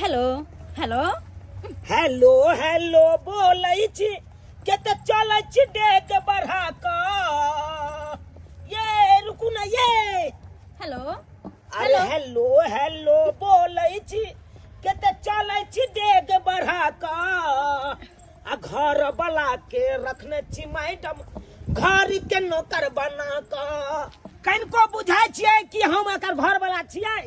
Hello hello hello hello बोलै छी कतऽ चलै छी डेग बढ़ा कऽ ये रुकू ना ये हेलो अरे हेलो हेलो बोलै छी कतऽ चलै छी डेग बढ़ा कऽ आ घर वाला के रखने छी मैडम घर के नौकर बना कऽ कनिको बुझाइ छियै कि हम एकर घर वाला छियै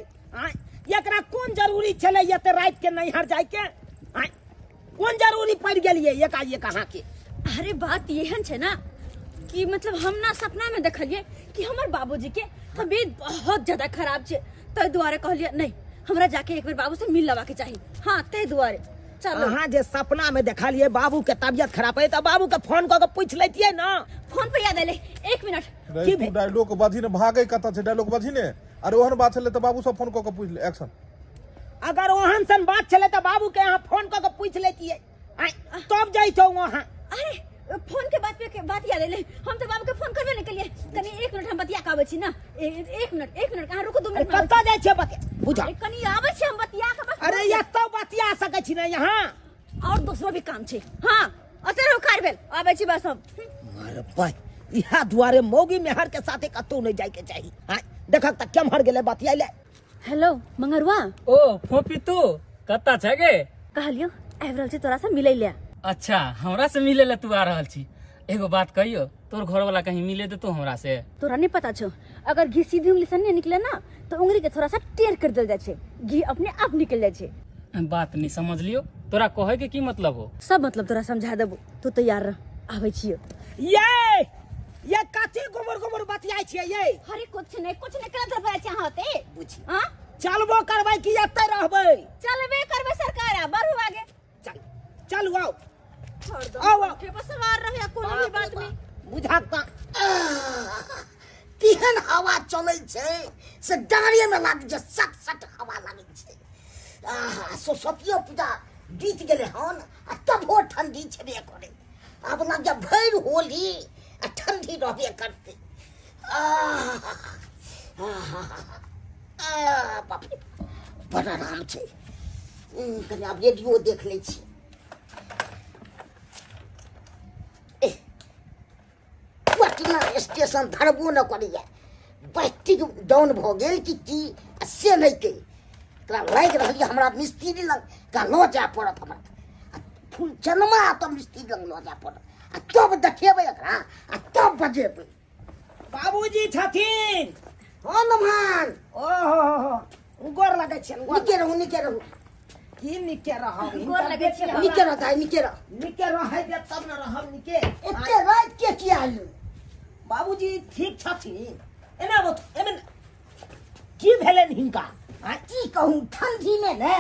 आँय एकरा कोन जरूरी छलै एते राति के नैहर जाइके आँय कोन जरूरी पड़ि गेलियै एकाएक अहाँके अरे बात एहन छै ना कि मतलब हम ना सपना में देखलिए कि हमर बाबूजी के तबीयत बहुत ज्यादा खराब छै ताहि दुआरे कहलिए नहीं हमरा जाके एक बेर बाबू से मिल लेवा के चाही हाँ ताहि दुआरे चलो अहाँ जे सपना में देखलियै बाबू के तबियत खराब है तऽ बाबू के फोन कऽ के पूछि लैतियै ना फोन पे याद एलै एक मिनट की रे तू डायलॉग बाजी ने भागे कतऽ छै डायलॉग बाजी ने अरे ओहन बात छलै तऽ बाबू सब फोन कऽ के पूछि ले एक्शन अगर ओहन सन बात छलै तऽ बाबू के अहाँ फोन कऽ के पूछि लैतियै आँय, तब जैतहुँ अहाँ अरे फोन के बात पे के बात याद एलै हम तऽ बाबू के फोन करबे नहि केलिए कनी एक मिनट हम बतिया के आबै छी ना एक मिनट एक मिनट अहाँ रुकू दू अरे मिनट में आबै कतऽ जाइ छियै बतिया छी। बुझा अरे कनी आबै छी हम बतिया के बस अरे एतऽ बतिया सकै छी ने यहाँ और दोसरो भी काम छै हाँ अते रहो कार भेल आबै छी बस हम अरे भाई इहा दुआरे मौगी मेहर के साथे कतौ नहीं जाय के चाही आँय, देखक तऽ केम्हर गेलै बतियाइले हेलो मंगरुआ ओ फोपी तू कतऽ छै गे कहलियो आबि रहल छी तोरा से मिलै ले अच्छा हमरा से मिले ले तू आ रहल छी एगो बात कहियो तोर घर वाला कहीं मिले देतो हमरा से तोरा नहीं पता छौ अगर घी सीधी उंगली से नहीं निकले ना तो उंगली के थोड़ा सा टेढ़ कर देल जाइ छै घी अपने आप निकल जाइ छै बात नहीं समझ लियो तोरा कहे के की मतलब हो सब मतलब तोरा समझा देबो तू तैयार रह आबै छियो ये ये कथी गोबर गोबर बतियाइ छियै ये अरे कुछ नहीं कुछ नहीं करत रहबै छै अहाँ होते बुझी हाँ चलबो करबै कि एतै रहबै चलबे करबै सरकार आ बढ़ू आगे चल चलू आउ छोड़ दो आउ, आउ। ठेपा पर सवार रहे कोनो भी बात में बुझाक तऽ तेहन हवा चलै छै से डाँड़ेमे लागै छै सट सट हवा लागै छै आहा सरस्वतियो पूजा बीत गेलै हन आ तबो ठंडी छेबे करै आब लागै भरि होली आ ठंडी रहबे करतै आहा आहा आ बाप रे बड़ आराम छै कनि आब रेडियो देख लै छी एह, पटना स्टेशन धरबो नहि करैए बैट्रिक डाउन भऽ गेल कि की आ से नहि कहि एकरा लागि रहल यऽ हमरा मिस्त्री लग एकरा लऽ जाय पड़त हमरा आ फूल चनमा तऽ मिस्त्री लग लऽ जाय पड़त आ तब देखेबै एकरा आ तब बजेबै बाबूजी छथिन हँ नमहान ओहो गोर लगै छियनि गोर नीके रहू नीके रहू की नीके रहब गोर लगै छियै बाबा। नीके रह दाइ नीके रह नीके रहै दे तब ने रहब नीके एते राति के किया आयल बाबूजी ठीक छथिन एना बत एमे की भेलनि हिनका आ की कहूँ ठंडी में ने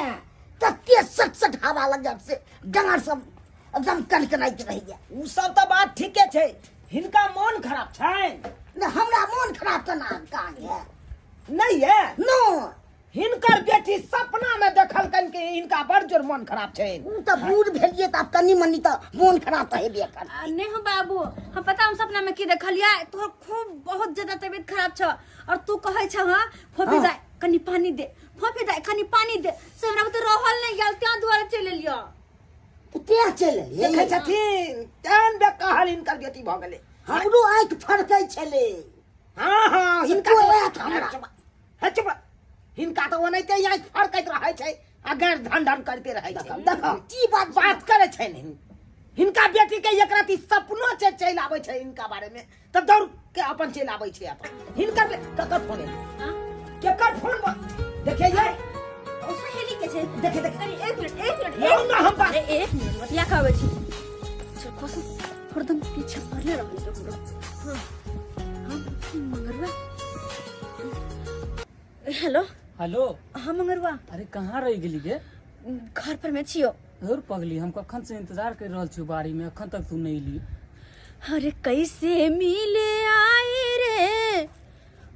तते सट सट हवा लग जाय से डाँर सब एकदम कनकनाइत रहैया उ सब तऽ बात ठीके छै हिनका मोन खराब छनि ने हमरा मोन खराब केना कहाँ यऽ नहि ये नो हिनकर बेटी सपना में देखलकनि कि हिनका बड़ जोर मन खराब छनि उ तऽ बूढ़ भेलियै तऽ आब कनि मनि तऽ मोन खराब तऽ हेबे करतै आ, नहीं हो बाबू हम पता हम सपना में की देखलियै तोहर खूब बहुत ज्यादा तबीयत खराब छ और तू कहै छ हां फोफी दाई कनी पानी दे फोफी दाई कनी पानी दे से हमरा तो रहल नहीं गेल त्यां दुआरे चलि एलियो तऽ तें चलि एलियै देखै छथिन तेहन बेकहल हिनकर बेटी भऽ गेलै हमरो आँखि फड़कै छलै हाँ हाँ हिनका हिनको तऽ आँखि हमरा हे चुप रह। हिनका तऽ ओनाहिते आँखि फड़कैत रहै छै आ गैर धन धन करते रहै छै देखो की बात बात करै छै ने हिनका बेटी के एक राति सपनो छै चलि आबै छै हिनका बारे में तऽ दौड़ के अपन चलि आबै छै अपन हिनकर ककर फोन एलै हाँ? केकर फोन बा देखिए ये ओ सहेली के छै देखे देखे कनी एक मिनट एक मिनट लाउ ना हम बात अरे एक मिनट बतिया के आबै छी चल कसम हरदम पीछे पड़ले रहल छै हमरो हाँ हाँ मंगरुआ हेलो हेलो हाँ मंगरुआ अरे कहाँ रहि गेली गे घर पर में छियो और पगली हम कखन से इंतजार कर रहल छी बाड़ी में अखन तक तू नहीं एली अरे कैसे मिले आई रे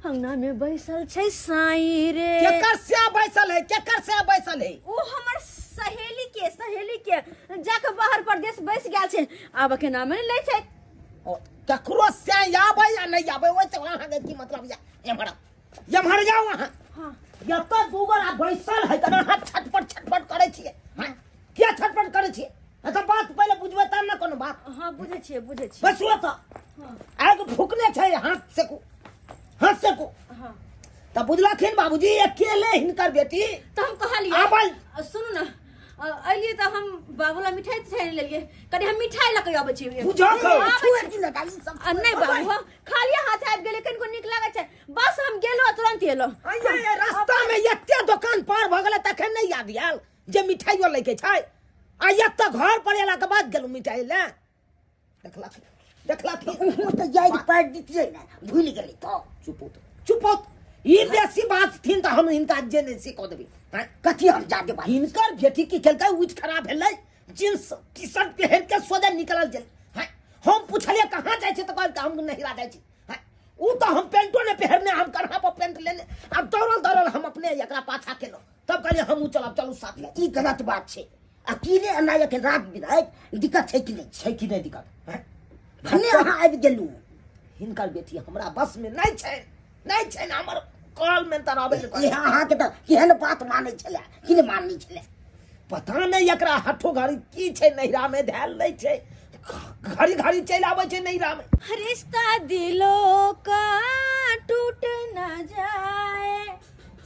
अंगना में बैसल छै साई रे केकर से बैसल है केकर से बैसल है ओ हमर सहेली के सहेली के जाके बाहर परदेश बैस गेल छै आब के नाम नहि लै छै ओ, ककरो से आबै या नहीं आबै ओहिसँ अहाँके की मतलब या एम्हर आउ। एम्हर जाउ अहाँ हाँ जतऽ दूगो आ बैसल है तऽ अहाँ छटपट छटपट करै छियै, बुझै छियै। बस ओ तऽ आगि फूकने छै हाथ से को, हाथ से को। हाँ। तऽ बुझलखिन बाबूजी अकेले हिनकर बेटी। तऽ हम कहलियै आबल। सुनू ने, अलियै तऽ हम बाबूला मिठाई छानि लेलियै, कनि हम मिठाई लऽ कऽ अबै छी। बुझऽ के। आबै छी। छुए दिना दाइ, ई सब। आ नहि बाबू, खाली हाथ आबि गेलै, कनिको नीक लागै छै। बस हम गेलहुँ आ तुरन्त एलहुँ। अइये रास्ता में एते दोकान पार भऽ गेलै तखन नहि याद आयल जे मिठाइयो लैके छै, आ एतऽ घर पर एला के बाद गेलहुँ मिठाई लए। देखलखिन, देखलखिन। ओ तऽ याद पारि दितियै ने, भूलि गेलै तऽ। चुप होत, चुप होत। ई बेसी बाजथिन तऽ हम हिनका जे नहि से कऽ देबै। आँय? कथी हम जादे बाजै? हिनकर बेटी की केलकै, उठि खड़ा भेलै, जींस टी शर्ट पहिर के सोझे निकलल गेल। आँय? हम पुछलियै कहाँ जाइ छै, तऽ कहलकै हम नहिरा जाइ छी। आँय? उ तऽ हम पेंटो नहि पहिरने, हम कन्हा पर पेंट लेने आ दौड़ल दौड़ल हम अपने एकरा पाछा केलहुँ। तब कहलियै हमहूँ चलब, चलू साथ में। ई गलत बात छै। अकेले एना एखन रात बिराति दिक्कत छै कि नहि? छै कि नहि दिक्कत? आँय? भने अहाँ आबि गेलहुँ। हिनकर बेटी हमरा बस में नहि छै, नहि छै ने, हमर कॉल में तऽ रहबे नहि करै। इएह अहाँके तऽ केहन बात मानै छलै कि नहि मानै छलै? पता नहि एकरा हठो घड़ी की छै, नैहरा में धैल नहि छै, घड़ी घड़ी चलि आबै छै नैहरा में। रिश्ता दिलों का टूट न जाए,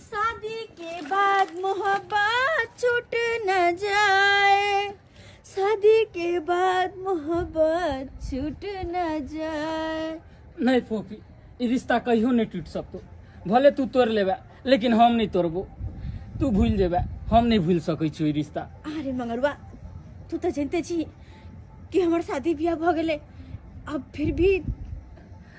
शादी के बाद मोहब्बत छूट न जाए, शादी के बाद मोहब्बत छूट न जाए। नहीं फोफी, ई रिश्ता कहियो नहीं टूट सकतो। भले तू तोड़ लेबे लेकिन हम नहीं तोड़बो, तू भूल जेबे, हम नहीं भूल सकै छी ई रिश्ता। अरे मंगरुआ, तू तो जानते छी कि हमर शादी ब्याह भ गेलै, अब फिर भी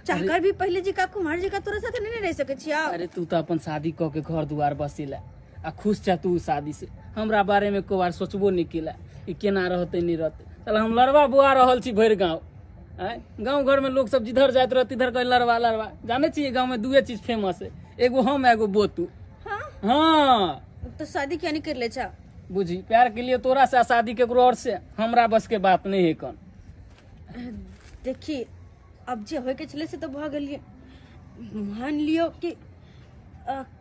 चाहकर भी पहले जी का कुमार जी का तोरा साथे नहीं रह सकै छी। अरे तू तो अपन शादी क के घर दुआर बसेला आ खुश छा तू शादी से, हमरा बारे में को बार सोचबो नहीं केला कि केना रहते नहीं रहते। चल हम लड़वा बुआ रहल छी भरि गाँव। आँय, गाँव घर में लोग सब जिधर जाइत रहत तिधर कहे लड़वा लड़वा। जाने छियै गाँव में दुए चीज फेमस है, एगो हम एगो बोतू। हाँ? हाँ। तो शादी क्यों नहीं कर ले छा? बुझी प्यार के लिए तोरा से शादी केकरो और से हमरा बस के बात नहीं है कन। देखी अब जे होय के छलै से तो भऽ गेलियै, मान लियो कि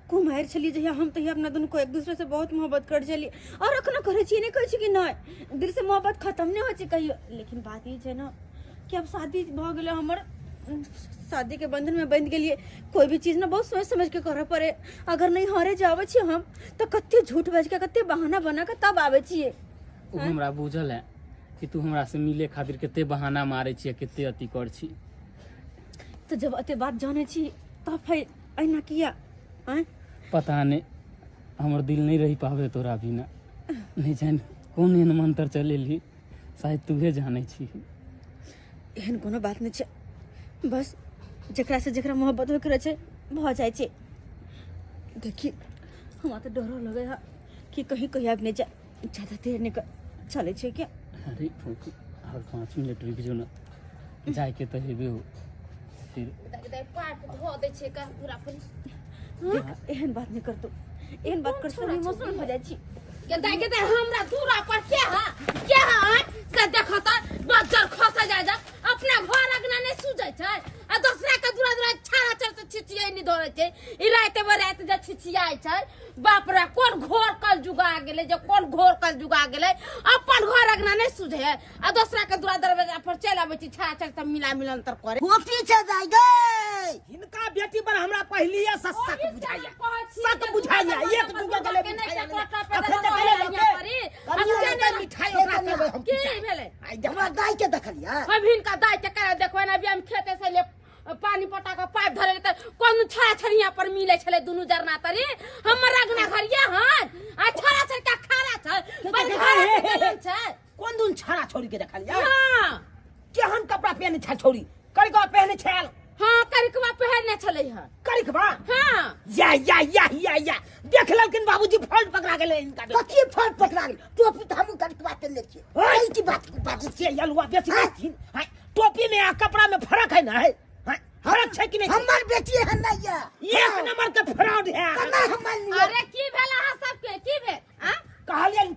कुमारि छलियै जहिया हम तहिया अपना दुनू को एक दूसरे से बहुत मोहब्बत कर छलियै और अखनो करै छियै, नहि कहै छी कि नहि, दिल से मोहब्बत खत्म नहि होइ छै कहियो। लेकिन बात ई छै ने कि अब शादी भऽ गेलै, हमर शादी के बंधन में बंध गेलियै, कोई भी चीज ने बहुत सोच समझ के करऽ पड़े। अगर नहीं हरे जाबै छियै हम तऽ कते झूठ बाजि के कते बहाना बना के तब आबै छियै। ओ हमरा बुझल है कि तू हमरा से मिले खातिर कते बहाना मारै छियै, कते अथी कर छी। तऽ जब एते बात जानै छी तब फेर एना किया? आँय? पता नहीं हमर दिल नहीं रही पावे तोरा बिना, नहीं जान कोन एहन मंत्र चलेली, शायद तूहे जानै छी। एहन कोनो बात नहीं छै, बस जकरा से जकरा मोहब्बत होय के छै भऽ जाइ छै। देखी हमरा तऽ डरो लगै है कि कहीं कहीं आबि नहि जाय, ज्यादा देर नहि चलै छै क्या? अरे फूफी और 5 मिनट रुक जो ना, जाय के तऽ हेबे हो फिर। देख एहन बात नहीं करतो, एहन बात करतो हम इमोशनल हो जाइ छी। के हमरा दूरा पर के हा के हा से देखो त बज्जर खसा जाय जा, अपना घर अगना नहीं सूझै छै आ दोसरा के दूरा दूरा छाड़ा चढ़ से छिछियाई नहीं धरे छै। ई रात में रात जे छिछियाई छै, बाप रे कोन घोर कल जुगा गेलै, जे कोन घोर कल जुगा गेलै। अपन घर अगना नहीं सूझै है आ दोसरा के दूरा दरवाजा पर चलि आबै छी छाड़ा चढ़ से मिला मिलन तर करे। गोपी छै जाय गै। हिनका बेटी पर हमरा पहिलिए से शक बुझाइया, शक बुझाइया, एक दूगो गेलै मिठाई आनले। अखन तऽ गेलै लोके। करियो तऽ मिठाई ओकरा करबै हम। की भेलै? आइ देखबै। हमरा दाइ के देखलियै? हम हिनका दाइ के केना देखबै? अभी हम खेते से ले पानी पटा के पाइप धरे तऽ कोन छड़ा छड़िया पर मिलै छलै दुनू जरना तरी। हमर अगना घरिया हन आ छड़ा छड़ के खारा छै, बड़ घारा छै, गलन छै। कोन दुन छड़ा छोड़ी के देखलियै? हाँ। केहन कपड़ा पहिने छै छोड़ी? करिकवा पहिने छल। हाँ, करिकवा पहिरने छलै हन। करिकवा? हाँ। या या या या या देख लेलखिन बाबूजी, फॉल्ट पकड़ा गेलै हिनका। कथी फॉल्ट पकड़ा गेलै? टोपी तऽ हमहूँ करिकवा पहिरने छियै। ओए! की बात बाजै छियै? यलुआ बेसी बाजथिन। हाँ, टोपी में आ कपड़ा में फर्क है ना? है फर्क छै कि नहीं? हमर बेटी एहन नहीं है, एक नंबर के फ्रॉड है। केना हम मान लियौ? अरे की भेल अहाँ सबके? की भेल? आ? कहलियन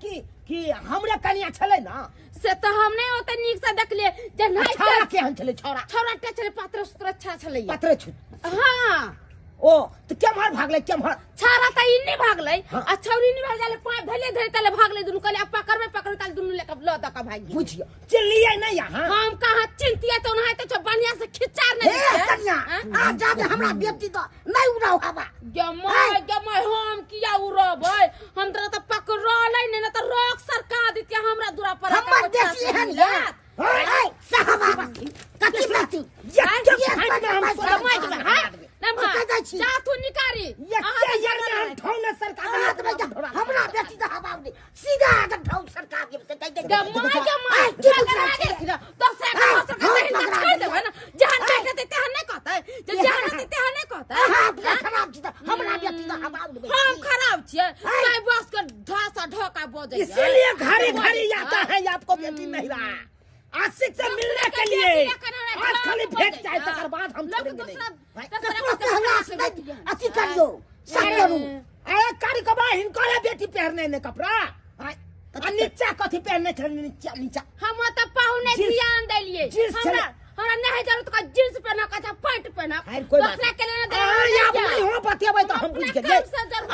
कि हमरे कनिया छलै ना, से तऽ हम नहीं ओते नीक से देखलियै जे नहीं छौड़ा केहन छलै? छौड़ा छौड़ा के छलै पात्र सूत्र अच्छा छलै। पात्रे छुत। हाँ। ओ तऽ केम्हर भागलै? केम्हर? छौड़ा तऽ इन्ने भागलै हाँ। आ छौड़ी नहीं भाग जाले, पाँच धैले धैले तले भागलै दुनू। कहलियै अब पकड़बै पकड़बै तले दुनू लेके ल द के भाग गेल। बुझियो चलिए नहीं यहाँ हम कहाँ चिंतिया तो नहीं तो बढ़िया से खिंचा नहीं हे कन्या आ जा दे हमरा बेटी तो नहीं उड़ाओ हवा। गे my गे my हम किया उड़बै हम तोरा त पकड़लै नै न त रोक सरका दितिया हमरा दूरा पर हमर बेटी एहन या ए साहबा कथी बेटी ये हम समझ में हां जा तू निकारी ये क्या यार में हम ठौ न सरकार हमरा बेटी तो हवा उड़े सीधा आगे ठौ सरकार के से कह दे गे my गे my दोसरा के दोसरा के नहीं छोड़ देबै ना जहन बैठते तेहन नहीं कहतै जे जहन रहतै तेहन नहीं कहतै। अहाँ अपना खराब छी त हमरा बेटी तो हवा उड़बै हम खराब छियै तै बस के ढासा ढोका बजै इसीलिए घड़ी घड़ी आता है आपको बेटी नहीं रहा आशिक से मिलने के लिए आज खाली भेट जाए तकर बाद हम छोड़ेंगे नहीं। अथी करियो सब करू। अरे कारी कपड़ा हिनकर बेटी पहनने ने कपड़ा आ नीचा कथी पहनने छल नीचा नीचा हम त पाहुने ध्यान देलिए हमरा हमरा नहीं जरूरत का जींस पहना का पैंट पहना दूसरा के लेना दे अब नहीं हो बतेबै त हम बुझ गेलियै।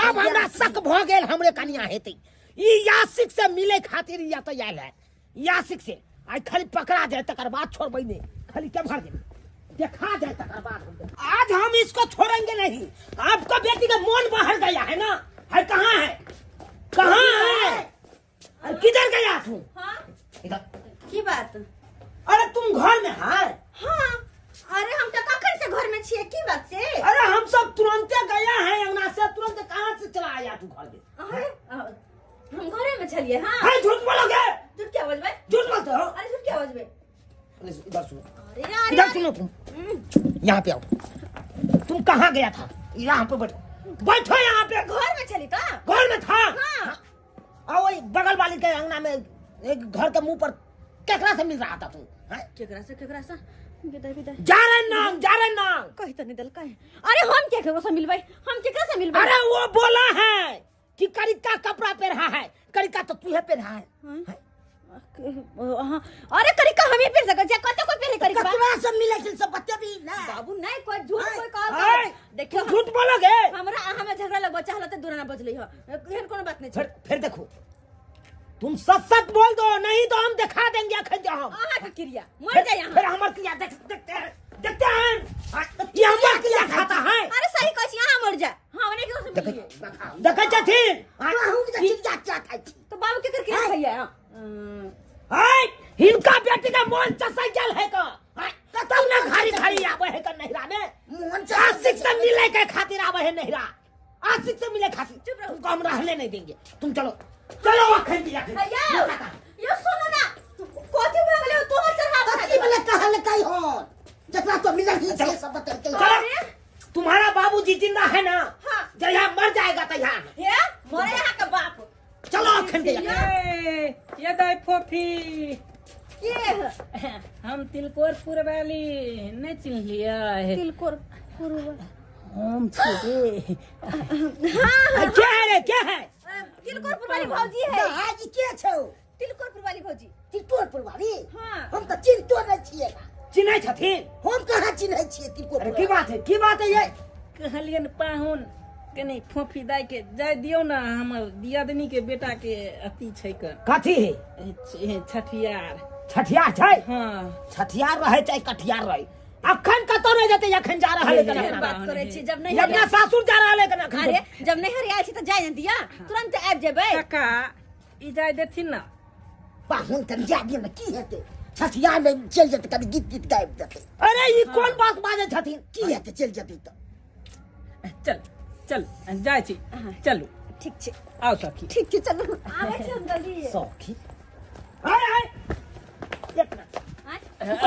अब हमरा शक भ गेल हमरे कनिया हेतै ई यासिक से मिले खातिर या त आयल है यासिक से आई खाली पकड़ा जाए तकर बाद छोड़बै नहीं खाली के भर दे देखा जाए तकर बाद हम आज हम इसको छोड़ेंगे नहीं। आपका बेटी का मोन बाहर गया है ना है कहाँ है कहाँ है अरे किधर गया तू? हाँ इधर की बात? अरे तुम घर में है? हाँ अरे हम तो कखन से घर में छिए की बात से? अरे हम सब तुरंते गया है अंगना से तुरंत कहाँ से चला आया तू घर में? हम घरे में छलिए। हाँ है झूठ बोलोगे? झूठ क्या बजबै? झूठ बोलते हो? अरे झूठ क्या बजबै? इधर सुनो अरे यार इधर सुनो तुम यहाँ पे आओ। तुम कहाँ गया था? यहाँ पे बैठो बैठो यहाँ पे। घर में चली था घर में था। हाँ। और वही बगल वाली के अंगना में एक घर के मुंह पर केकरा से मिल रहा था तू? केकरा से केकरा से विदा विदा जा रहे नाम जा रहे नाम कही तो नहीं दल का है। अरे हम केकरा से मिलबै हम केकरा से मिलबै? अरे वो बोला है कि करिका कपड़ा पहना है करिका तो तू है पहना है। हाँ अरे करिका हम ही पहन सकै छियै कते कोई पहने करिका ककरा से मिलै छै सब बतेबी ना बाबू नहीं कोई झूठ कोई कहल देखियो झूठ बोलोगे हमरा अहाँ में झगड़ा लगबो चाहल त दूरा ना बजलै ह एहन कोनो बात नहीं छै। फिर देखो तुम सच सच बोल दो नहीं तो हम दिखा देंगे अखन हम अहाँ के क्रिया मर जाए यहाँ फिर हमर क्रिया देखते हैं देखते हैं ये हमर क्रिया खाता है। अरे सही कहै छी अहाँ मर जाए हां नहीं केकरो से मिलिए देखै छथिन अहूँ के चिड़िया क्या खाइ छी तो बाबू केकर क्रिया खाइए? हां हिनका बेटी का मोन चसै गेल है का तब ना घरी घरी आवे है का नहिरा में मोन आशिक से मिले के खातिर आवे है नहिरा आशिक से मिले खातिर तुमको हम रहने नहीं देंगे तुम चलो चलो अखन दिया यो सुनो ना कथी भऽ गेलै तोहर चढ़ावा कथी भेलै कहल कै हो जकरा तो मिलल ही छै सब बतैलकै। चलो तुम्हारा बाबूजी जिंदा है ना? हाँ। जहिया मर जाएगा तहिया हे मरे यहाँ के बाप। चलो अखन दिया ये दाई फोफी के हम तिलकोरपुर वाली नहीं चिन्हलियै? तिलकोरपुर हम छियै। हाँ क्या है रे क्या है? तिलकोरपुर वाली भौजी है। आज के छौ? तिलकोरपुर वाली भौजी। तिलकोरपुर वाली? हाँ। हम त चिन्हतो नै छियै। चिन्है छथिन? हम कहाँ चिन्है छियै तिलकोरपुर? अरे की बात है की बात है ये? कहलियन पाहुन कनी फोफी दाई के जाय दियौ ना हमर दियादनी के बेटा के अथी छै क कथी है? छठियार। छठियार छै? हाँ छठियार रहे चाहे कठियार रहे अखन कतौ नहीं जेतै अखन जा रहल है एहन बात करै छी जब नहीं अपना सासुर जा रहल है कना अखन। अरे जब नहीं हरियाल छी त जाय ने दिया तुरंत आबि जेबै। काका ई जाय देथिन ना पाहुन कन जा दियौ ना की हेतै छठियार में चलि जेतै कभी गीत गीत गाबि देतै। अरे ई कोन बात बाजै छथिन की हेतै चलि जेतै त चल चल जाय छी चलू ठीक छै आओ सखी ठीक छै चलू आबै छी हम जल्दी सखी। हाय हाय एक मिनट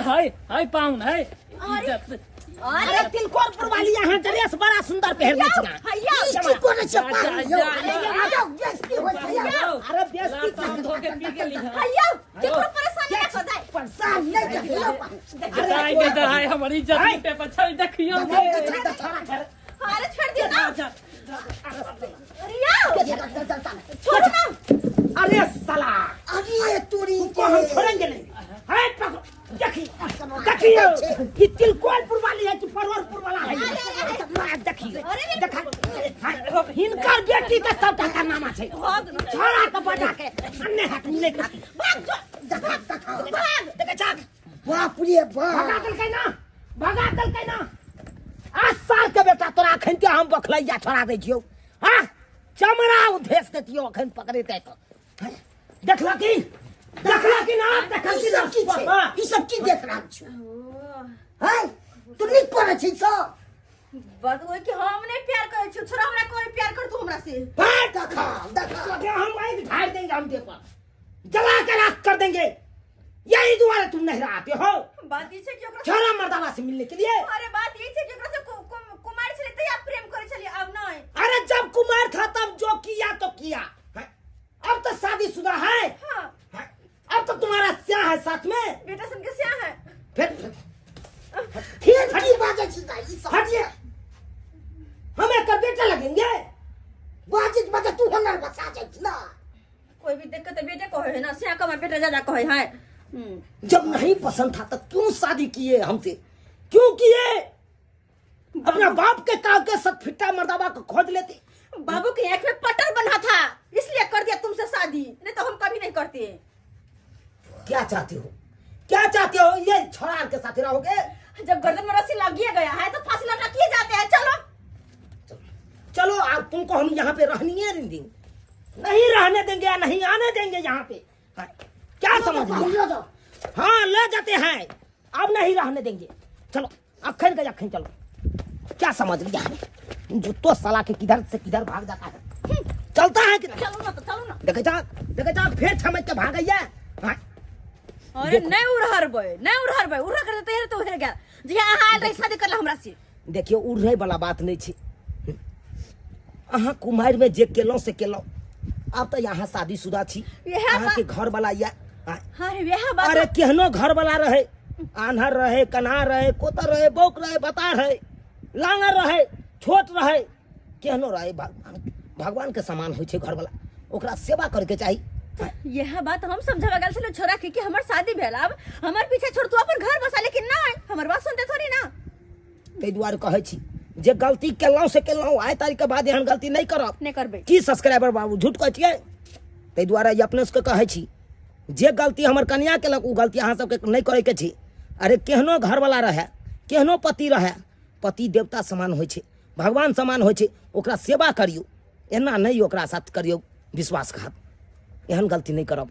हाय हाय पाहुन हाय अरे तिलकोरपुर वाली यहाँ ड्रेस बड़ा सुंदर पहनने छी। हैया ई की कोने छै पाहुन यौ? अरे बेइज्जती होइ छै यौ। अरे बेइज्जती धो के पी गेली हैया केकरो परेशानी ना कर परेशान नहीं करियौ पाहुन। अरे के दहाय हमर इज्जत लूटे पर छल देखियौ अरे छोड़ दियो ना। अरे यार छोड़ो ना। अरे साला अरे तोरी तुमको हम छोड़ेंगे नहीं। है पकड़ो देखिए देखिए ये तिलकोरपुर वाली है कि परवरपुर वाला है? देखिए देखा हिनकर बेटी के सबटा कारनामा छै छोड़ा के बजा के नहीं हाथ मिले खाती। भाग जो, देखा देखा भाग। देखे चाक बाप रे बाप। भगा देलकै ना, भगा देलकै ना। आ साल के बेटा तोरा अखन के हम बखलैया छोड़ा दै छियौ। हाँ चमड़ा उधेस देतियौ अखन पकड़ेतै तऽ। देखला की, देखला की ना, देखल ई की ना। सब की छै? हाँ। ई सब की देख रहल छी? हैं तू नीक पढ़ै छी सब? बात ओहि कि हम नहीं प्यार करै छी, छोरा हमरा कोई प्यार कर तू हमरा से। भाग। देखा देखा। तो हम आग ढाल देंगे, हम देखो जला के राख कर देंगे। यही दुआरे तुम नहीं आते हो बात ई छै कि ओकरा छोरा मर्दावा से मिलने के लिए। अरे बात ई छै कि ओकरा से कुमार छलै तहिया प्रेम करै छलियै, आब नहीं। अरे जब कुमार था तब जो किया तो किया, अब तो शादीशुदा है। हाँ। अब तो तुम्हारा स्या है साथ में, बेटा सन के स्या है। फिर फिर की बाजै छी दाइ ई सब? हटिए, हमें कर बेटा लगेंगे। बाजैत बाजैत तू हमर बचा जाइ छी ना। कोई भी दिक्कत बेटे कहे है ना, स्या कमा बेटा ज्यादा कहे है। जब नहीं पसंद था तो क्यों शादी किए हमसे, क्यों किए? अपना बाप के काम के सटफिट्टा मर्दाबा को खोज लेते। बाबू की आंख में पटर बना था इसलिए कर दिया तुमसे शादी, नहीं तो हम कभी नहीं करते। क्या चाहते हो, क्या चाहते हो? ये छोड़ा के साथ रहोगे? जब गर्दन में रस्सी लग गया है तो फांसी लटका किए जाते हैं। चलो चलो, अब तुमको हम यहाँ पे रहने नहीं देंगे, नहीं रहने देंगे या नहीं आने देंगे यहाँ पे। क्या समझ लिया? हाँ ले जाते हैं, अब नहीं रहने देंगे। चलो अखन के अखन चलो। क्या समझ लिया? जूतो साला के किधर से किधर भाग जाता है, चलता है कि नहीं? चलो ना तो चलो ना। देखे जा, देखे जा, फिर समझ के भाग गई है। अरे नहीं उड़हरबै, नहीं उड़हरबै, उड़ह कर देते हैं तो उड़ह गया। जी हाँ, हाँ, रही शादी करला हमरा से। देखियो उड़े वाला बात नहीं छी। अहाँ कुमार में जे केलौं से केलौं, अब तो यहाँ शादीशुदा छी, अहाँ के घर वाला या हाँ, वह बात। अरे केहनो घर वाला रहे, आन्हर रहे, कन्हा रहे, कोतर रहे, बौक रहे, बता रहे, लांगर रहे, छोट रहे, केहनो रहे, भगवान भगवान के समान होइ छै घर वाला, ओकरा सेवा करके चाही। यह बात हम समझावा गेल छलो छोरा के कि हमर शादी भेल, अब हमर पीछे छोड़ तू अपन घर बसा, लेकिन नहीं हमर बात सुनते थोड़ी ना। ताहि दुआरे कहै छी जे गलती केलौं से केलौं, आइ तारीख के बाद एहन गलती नहीं करब, नहीं करबै। की सब्सक्राइबर बाबू झूठ कहै छियै? ताहि दुआरे ई अपने सबके कहै छी जे गलती हमर कनिया केलक उ गलती अहाँ सबके नहीं करैके छी। अरे केहनो घरवाला रहे, केहनो पति रहे, पति देवता समान होइ छै, भगवान समान होइ छै, ओकरा सेवा करियौ, एना नहीं ओकरा साथ करियौ विश्वासघात, एहन गलती नहीं करब।